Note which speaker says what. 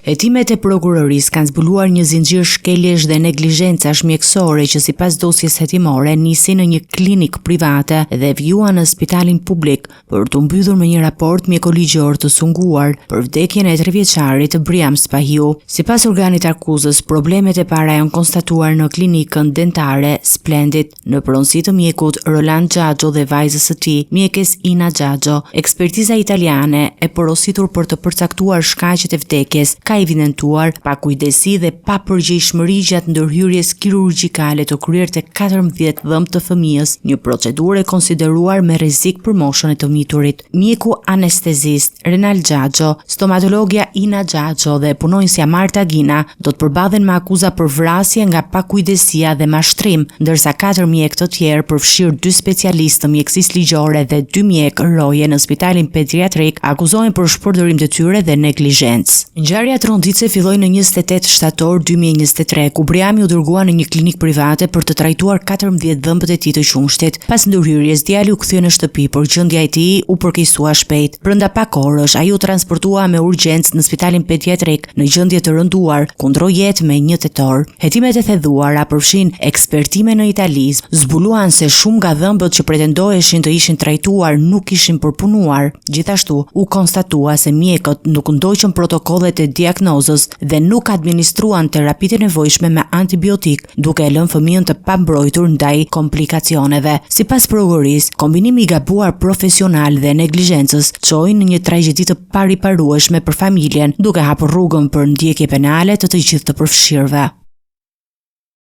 Speaker 1: Hetimet e prokurorisë kanë zbuluar një zinxhir shkeljesh dhe neglizhencash mjekësore që sipas dosjes hetimore nisi në një klinikë private dhe vijuan në spitalin publik për t'u mbyllur me një raport mjekoligjor të cunguar për vdekjen e trevjeçarit Briam Spahiu. Sipas organit të akuzës, problemet e para janë konstatuar në klinikën dentare Splendid. Në pronësi të mjekut Roland Xhaxho dhe vajzës së tij, mjekes Ina Xhaxho, ekspertiza italiane e porositur për të përcaktuar shkaqet e vdekjes ka evidentuar pakujdesi dhe papërgjegjshmëri gjatë ndërhyrjes kirurgjikale të kryer te 14 dhëmbë të fëmijës, një procedurë e konsideruar me rrezik për moshën e të miturit. Mjeku anestezist Renald Xhaxho, stomatologja Ina Xhaxho dhe punonjësja Marta Gina do të përballen me akuza për vrasje nga pakujdesia dhe mashtrim, ndërsa katër mjekë të tjerë, përfshirë dy specialistë të mjekësisë ligjore dhe dy mjekë roje në spitalin pediatrik, akuzohen për shpërdorim detyre dhe neglizhencë. Ngjarja tronditëse filloi në 28 shtator 2023, ku Briami u dërgua në një klinikë private për të trajtuar 14 dhëmbët e tij të qumështit. Pas ndërhyrjes, djali u kthye në shtëpi, por gjendja e tij u përkeqësua shpejt. Brenda pak orësh, ai u transportua me urgjencë në spitalin pediatrik në gjendje të rënduar, ku ndërroi jetë me një tetor. Hetimet e thelluara përfshinë ekspertime në Itali, zbuluan se shumë nga dhëmbët që pretendoheshin të ishin trajtuar nuk ishin përpunuar. Gjithashtu, u konstatua se mjekët nuk ndoqën protokollet e diagnozës dhe nuk administruan terapitë e nevojshme me antibiotikë duke e lënë fëmijën të pambrojtur ndaj komplikacioneve. Sipas prokurorisë, kombinimi i gabuar profesional dhe neglizhencës çoi në një tragjedi të pariparueshme për familjen, duke hapur rrugën për ndjekje penale të të gjithë të përfshirëve.